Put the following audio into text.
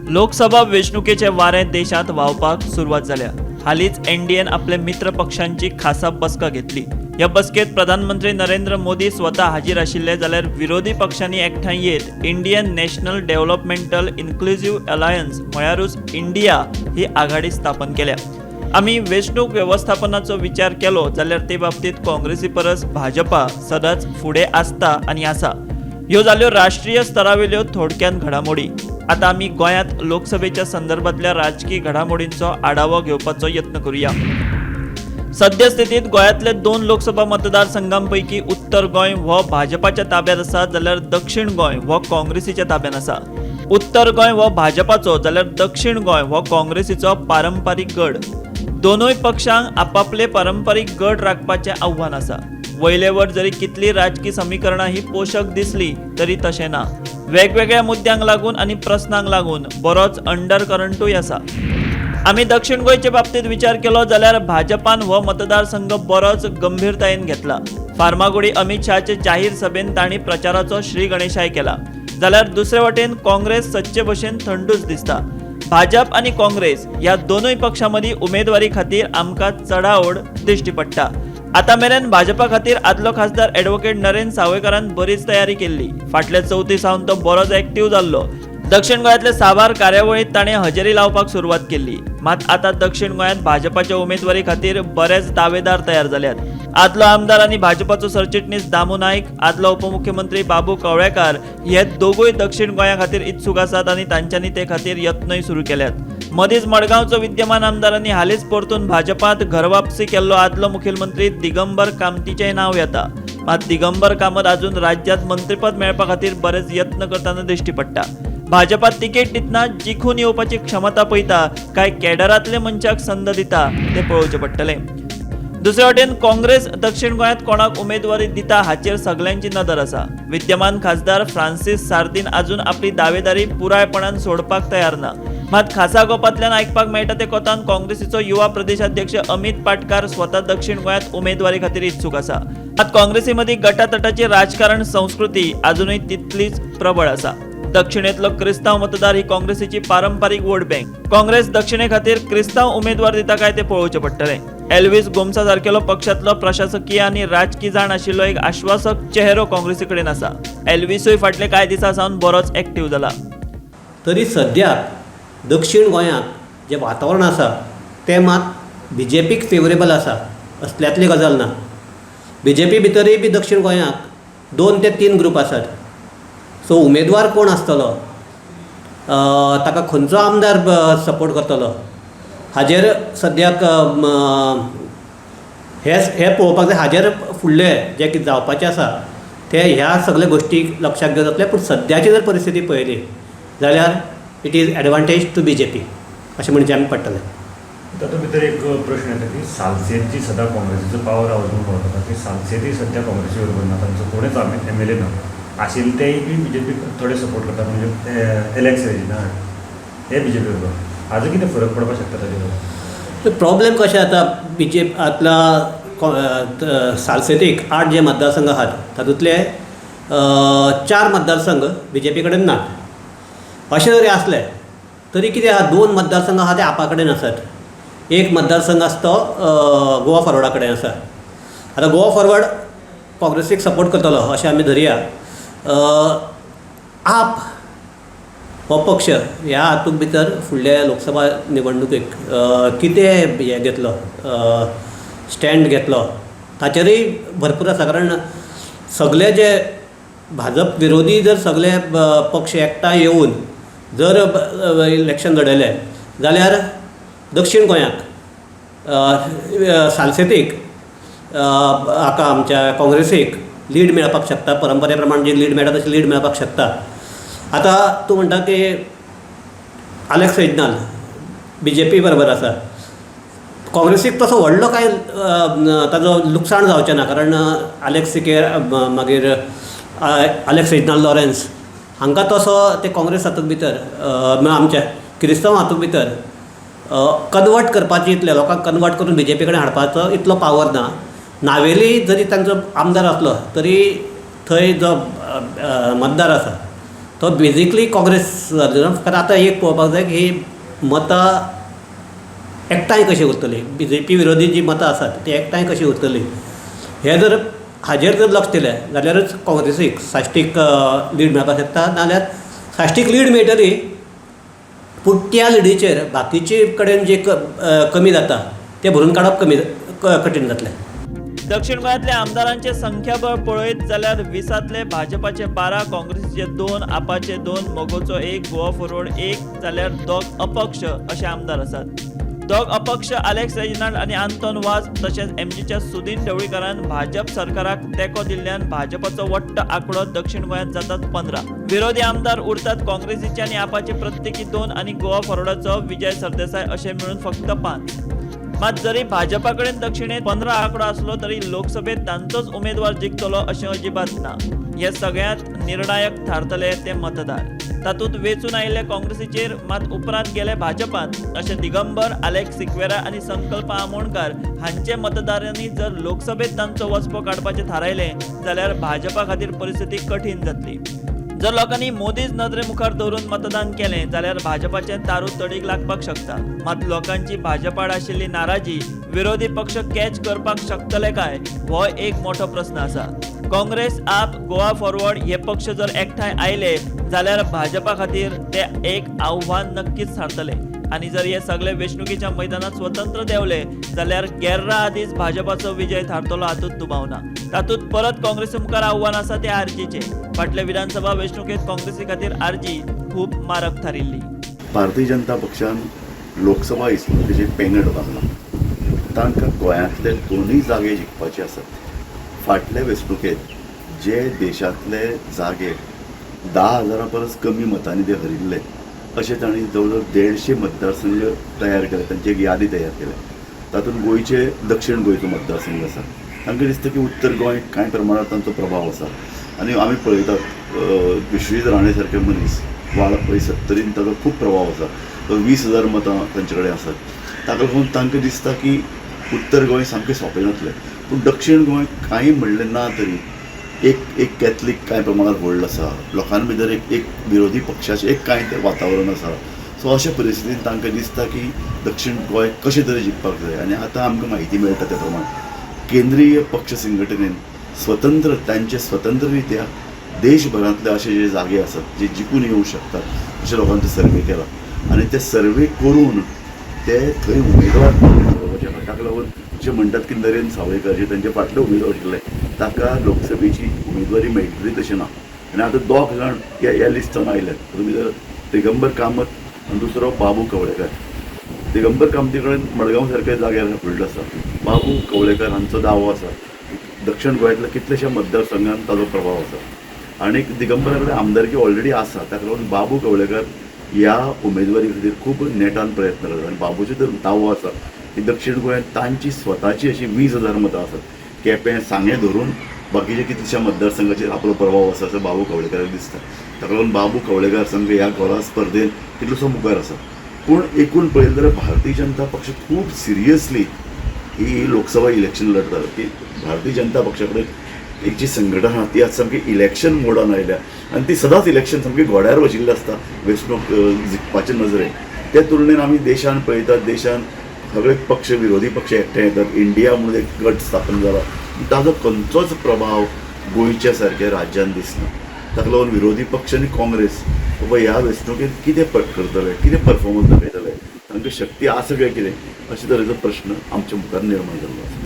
लोकसभा वेंचणुकेचे वारें देशांत व्हांवपाक सुरवात जाल्या. हालींच एनडीएन आपले मित्र पक्षांची खासा बसका घेतली. ह्या बसकेंत प्रधानमंत्री नरेंद्र मोदी स्वता हाजीर आशिल्ले, जाल्यार विरोधी पक्षांनी एकठांय येत Indian national developmental inclusive alliance म्हळ्यारूच इंडिया ही आघाडी स्थापन केल्या. आमी वेंचणूक वेवस्थापनाचो विचार केलो जाल्यार ते बाबतींत काँग्रेसी परस भाजपा सदांच फुडें आसता आनी आसा. ह्यो जाल्यो राष्ट्रीय स्तरावेल्यो थोडक्यान घडामोडी. आतां आमी गोंयांत लोकसभेच्या संदर्भांतल्या राजकी घडामोडींचो आढावो घेवपाचो यत्न करुया. सद्यस्थितीत गोंयांतले 2 लोकसभा मतदारसंघांपैकी उत्तर गोंय हो भाजपाच्या ताब्यात आसा, जाल्यार दक्षिण गोंय हो काँग्रेसीच्या ताब्यात आसा. उत्तर गोंय हो भाजपाचो जाल्यार दक्षिण गोंय हो काँग्रेसीचो पारंपारीक गड. दोनूय पक्षांक आपापले पारंपारीक गड राखपाचें आव्हान आसा. वयलेवर जरी कितली राजकी समीकरणां ही पोशक दिसली तरी तशें ना. वेगवेगळ्या मुद्द्यांक लागून आनी प्रस्नांक लागून बरोच अंडर करंटूय आसा. आमी दक्षिण गोंयचे बाबतींत विचार केलो जाल्यार भाजपान हो मतदारसंघ बरोच गंभीरतायेन घेतला. फार्मागुडी अमित शहाचे जाहीर सभेन तांणी प्रचाराचो श्री गणेशाय केला, जाल्यार दुसरे वटेन काँग्रेस सदचे भशेन थंडूच दिसता. भाजप आनी काँग्रेस ह्या दोनूय पक्षां मदीं उमेदवारी खातीर आमकां चढाओढ दिश्टी पडटा. आतां मेरेन भाजपा खातीर आदलो खासदार एडवोकेट नरेंद्र सावयकारान बरीच तयारी केल्ली. फाटल्या चवथी सावन तो बरोच एक्टीव जाल्लो. दक्षिण गोंयांतले साबार कार्यावळींत ताणें हजेरी लावपाक सुरवात केल्ली. मात आतां दक्षिण गोंयांत भाजपाच्या उमेदवारी खातीर बरेच दावेदार तयार जाल्यात. आदलो आमदार आनी भाजपाचो सरचिटणीस दामू नायक, आदलो उपमुख्यमंत्री बाबू कवळेकार हे दोगूय दक्षिण गोंया खातीर इत्सूक आसात आनी तांच्यांनी ते खातीर यत्नय सुरू केल्यात. मदींच मडगांवचो विद्यमान आमदार आनी हालींच परतून भाजपांत घरवापसी केल्लो आदलो मुखेलमंत्री दिगंबर कामतीचेंय नांव येता. मात दिगंबर कामत अजून राज्यांत मंत्रीपद मेळपा खातीर बरेच यत्न करतना दिश्टी पडटा. भाजपा तिकेट दितना जिखून येवपाची क्षमता पळयता काय कॅडरांतले मनशाक संद दिता तें पळोवचें पडटलें. दुसरे वटेन काँग्रेस दक्षिण गोंयांत कोणाक उमेदवारी दिता हाचेर सगल्यांची नदर आसा. विद्यमान खासदार फ्रांसीस सार्दीन अजून आपली दावेदारी पुरायपणान सोडपाक तयार ना. मात खासा गोपांतल्यान आयकपाक मेळटा ते कोतान काँग्रेसीचो युवा प्रदेशाध्यक्ष अमित पाटकार स्वता दक्षिण गोंयांत उमेदवारी खातीर इत्सूक आसा. मात काँग्रेसी मदीं गटातटाची राजकारण संस्कृती अजुनूय तितलीच प्रबळ आसा. दक्षिणेतलो क्रिस्तांव मतदार ही काँग्रेसीची पारंपारीक वोट बँक. काँग्रेस दक्षिणे खातीर क्रिस्तांव उमेदवार दिता काय ते पळोवचें पडटलें. एल्वीस गोमसा सारकेलो पक्षांतलो प्रशासकीय आनी राजकी जाण आशिल्लो एक आश्वासक चेहरो काँग्रेसी कडेन आसा. एल्वीसूय फाटले कांय दिसां सावन बरोच एक्टीव जाला. तरी सद्याक दक्षिण गोंयांत जें वातावरण आसा तें मात बी जे पीक फेवरेबल आसा असल्यांतली गजाल ना. बी जे पी भितरूय बी दक्षिण गोंयांत 2 ते 3 ग्रूप आसात. सो उमेदवार कोण आसतलो, ताका खंयचो आमदार सपोर्ट करतलो हाजेर सद्याक हें पळोवपाक जाय. हाजेर फुडलें जें कितें जावपाचें आसा तें ह्या सगल्या गोश्टीक लक्षांत घेवन जातलें. पूण सद्याची जर परिस्थिती पळयली जाल्यार it is advantage to B J P अशें म्हणचें आमी पडटलें. तातूंत भितर एक प्रश्न येता की सालसेत जी सदां काँग्रेसीचो पावर हावस म्हणून वळखता की सालसेतूय सद्या काँग्रेसी बरोबर ना, तांचो कोणूच एम एल ए ना आशिल्ले तेय बी बी जे पीक थोडे सपोर्ट करतात, म्हणजे एलेक्स रेजिनाल्ड हे बी जे पी बरोबर. हाजो कितें फरक पडपाक शकता ताजे बरोबर? प्रॉब्लेम कशें जाता, बी जे आतला सालसेतीक 8 जे मतदारसंघ आहात तातूंतले 4 मतदारसंघ बी जे पी कडेन नात. अशें जरी आसलें तरी कितें आहा, 2 मतदारसंघ आहा ते आपा कडेन आसात. एक मतदारसंघ आसा तो गोवा फॉरवर्डा कडेन आसा. आतां गोवा फॉरवर्ड काँग्रेसीक सपोर्ट करतलो अशें आमी धरया. आप हो पक्ष ह्या हातूंत भितर फुडल्या लोकसभा निवडणुकेक कितें हें घेतलो, स्टँड घेतलो ताचेरूय भरपूर आसा. कारण सगले जे भाजप विरोधी जर सगले पक्ष एकठांय येवन जर इलेक्शन लडयलें जाल्यार दक्षिण गोंयांत सालसेतीक हाका आमच्या काँग्रेसीक लीड मेळपाक शकता. परंपरे प्रमाण जी लीड मेळटा तशी लीड मेळपाक शकता. आतां तूं म्हणटा की Alex Reginald B J P बरोबर आसा, काँग्रेसीक तसो व्हडलो कांय ताजो लुकसाण जावचें ना, कारण आलेक्स सिकेर मागीर आलेक्स रेजिनाल्ड लॉरेन्स हांकां तसो ते काँग्रेस हातूंत भितर आमच्या क्रिस्तांव हातूंत भितर कन्वर्ट करपाची, इतले लोकांक कन्वर्ट करून बी जे पी कडेन हाडपाचो इतलो पावर ना. नावेली जरी तांचो आमदार आसलो तरी थंय जो मतदार आसा तो बेजिकली काँग्रेस जातलो. कारण आतां एक पळोवपाक जाय की मतां एकठांय कशीं उरतलीं, बी जे पी विरोधी जीं मतां आसात तीं एकठांय कशीं उरतलीं हें जर हाजेर जर लक्ष दिलें जाल्यारच काँग्रेसीक साश्टीक लीड मेळपाक शकता. नाजाल्यार साश्टीक लीड मेळटली पूण त्या लिडीचेर बाकीचे कडेन जे कमी जाता तें भरून काडप कमी कठीण जातलें. दक्षिण गोंयांतल्या आमदारांचे संख्याबळ पळयत जाल्यार 20तले भाजपाचे 12, काँग्रेसीचे 2, आपाचे 2, मगोचो 1, गोवा फॉरवर्ड 1 जाल्यार 2 अपक्ष अशे आमदार आसात. 2 अपक्ष आलेक्स रेजिनाल्ड आनी आंतोन वाज तशेंच एमजीच्या सुदीन ढवळीकारान भाजप सरकाराक तेंको दिल्ल्यान भाजपाचो वट्ट आंकडो दक्षिण गोंयांत जातात 15. विरोधी आमदार उरतात काँग्रेसीचे आनी आपाचे प्रत्येकी 2 आनी गोवा फॉरवर्डाचो विजय सरदेसाय अशे मेळून फक्त 5. मात जरी भाजपा कडेन दक्षिणेत 15 आंकडो आसलो तरी लोकसभेत तांचोच उमेदवार जिखतलो अशें अजिबात ना. हे सगळ्यांत निर्णायक थारतले ते मतदार. तातूंत वेंचून आयिल्ले काँग्रेसीचेर मात उपरांत गेले भाजपांत अशें दिगंबर, आलेक्स सिक्वेरा आनी संकल्प आमोणकार हांचे मतदारांनी जर लोकसभेत तांचो वचपो काडपाचें थारायलें जाल्यार भाजपा खातीर परिस्थिती कठीण जातली. जर लोकांनी मोदीच नदरे मुखार दवरून मतदान केलें जाल्यार भाजपाचें तारू तडीक लागपाक शकता. मात लोकांची भाजपाड आशिल्ली नाराजी विरोधी पक्ष कॅच करपाक शकतले काय हो एक मोठो प्रस्न आसा. काँग्रेस, आप, गोवा फॉरवर्ड हे पक्ष जर एकठांय आयले जाल्यार भाजपा खातीर ते एक आव्हान नक्कीच थारतले आनी जर हे सगळे वेंचणुकेच्या मैदानात स्वतंत्र देंवले जाल्यार गेर्रा आदींच भाजपाचो विजय थारतलो हातूंत दुबाव ना. तातूंत परत काँग्रेसी मुखार आव्हान आसा ते आरजीचें. फाटल्या विधानसभा वेंचणुकेंत काँग्रेसी खातीर आरजी खूब मारक थारिल्ली. भारतीय जनता पक्षान लोकसभा वेंचणुकेचें पेंगट बांदलां. तांकां गोंयांतले दोनूय जागे जिखपाचे आसात. फाटले वेंचणुकेंत जे देशांतले जागे 10,000 परस कमी मतांनी ते हरिल्ले अशें तांणी जवळ जवळ 150 मतदारसंघ तयार केले, तांची एक यादी तयार केल्या. तातूंत गोंयचे दक्षिण गोंयचो मतदारसंघ आसा. तांकां दिसता की उत्तर गोंय कांय प्रमाणात तांचो प्रभाव आसा आनी आमी पळयतात विश्वजीत राणे सारके मनीस वाळपय सत्तरीन ताचो खूब प्रभाव आसा. 20,000 मतां तांचे कडेन आसात. ताका लागून तांकां दिसता की उत्तर गोंय सामकें सोंपें जातलें. पूण दक्षिण गोंय कांय म्हणलें ना तरी एक एक कॅथलीक कांय प्रमाणात होल्ड आसा, लोकां भितर एक एक विरोधी पक्षाचें एक कांय तें वातावरण आसा. सो अशे परिस्थितीन तांकां दिसता की दक्षिण गोंय कशें तरी जिखपाक जाय. आनी आतां आमकां म्हायती मेळटा त्या प्रमाण केंद्रीय पक्ष संघटनेन स्वतंत्र तांचे स्वतंत्र रित्या देशभरांतले अशे जे जागे आसात जे जिखून येवंक शकतात अशे लोकांचो सर्वे केला आनी ते सर्वे करून ते थंय उमेदवार थारोवपाचे आहा. ताका लागून अशें म्हणटात की नरेंद्र सावयकर जे तांचे फाटले उमेदवार आशिल्ले ताका लोकसभेची उमेदवारी मेळटली तशें ना. आनी आतां 2 जाण ह्या लिस्टान आयल्यात. तातूंत भितर दिगंबर कामत आनी दुसरो बाबू कवळेकर. दिगंबर कामती कडेन मडगांव सारक्या जाग्यार होल्ड आसा. बाबू कवळेकर हांचो दावो आसा दक्षिण गोंयांतल्या कितल्याश्या मतदारसंघान ताजो प्रभाव आसा आनी दिगंबरा कडेन आमदारकी ऑलरेडी आसा. ताका लागून बाबू कवळेकर ह्या उमेदवारी खातीर खूब नेटान प्रयत्न करता आनी बाबूचो तर दावो आसा की दक्षिण गोंयांत तांची स्वताची अशी 20,000 मतां आसात. केपें सांगें धरून बाकीच्या कितल्याश्या मतदारसंघाचेर आपलो प्रभाव आसा असो बाबू कवळेकराक दिसता. ताका लागून बाबू कवळेकर संघ ह्या गोळा स्पर्धेन कितलोसो मुखार आसा. पूण एकूण पळयलें जाल्यार भारतीय जनता पक्ष खूब सिरियसली ही लोकसभा इलेक्शन लढता की भारतीय जनता पक्षा कडेन एक जी संघटना आहा ती आतां सामकी इलेक्शन मोडान आयल्या आनी ती सदांच इलेक्शन सामकी घोड्यार बशिल्ली आसता वेंचणूक जिखपाचे नजरेन. ते तुलनेन आमी देशान पळयतात, देशान सगळे पक्ष विरोधी पक्ष एकठांय येतात, इंडिया म्हणून एक गट स्थापन जाला, ताजो खंयचोच प्रभाव गोंयच्या सारक्या राज्यान दिसना. ताका लागून विरोधी पक्ष आनी काँग्रेस बाबा ह्या वेंचणुकेंत कितें करतले, कितें परफॉर्मन्स दाखयतले, तांकां शक्ती आसा काय कितें अशे तरेचो प्रश्न आमच्या मुखार निर्माण जाल्लो आसा.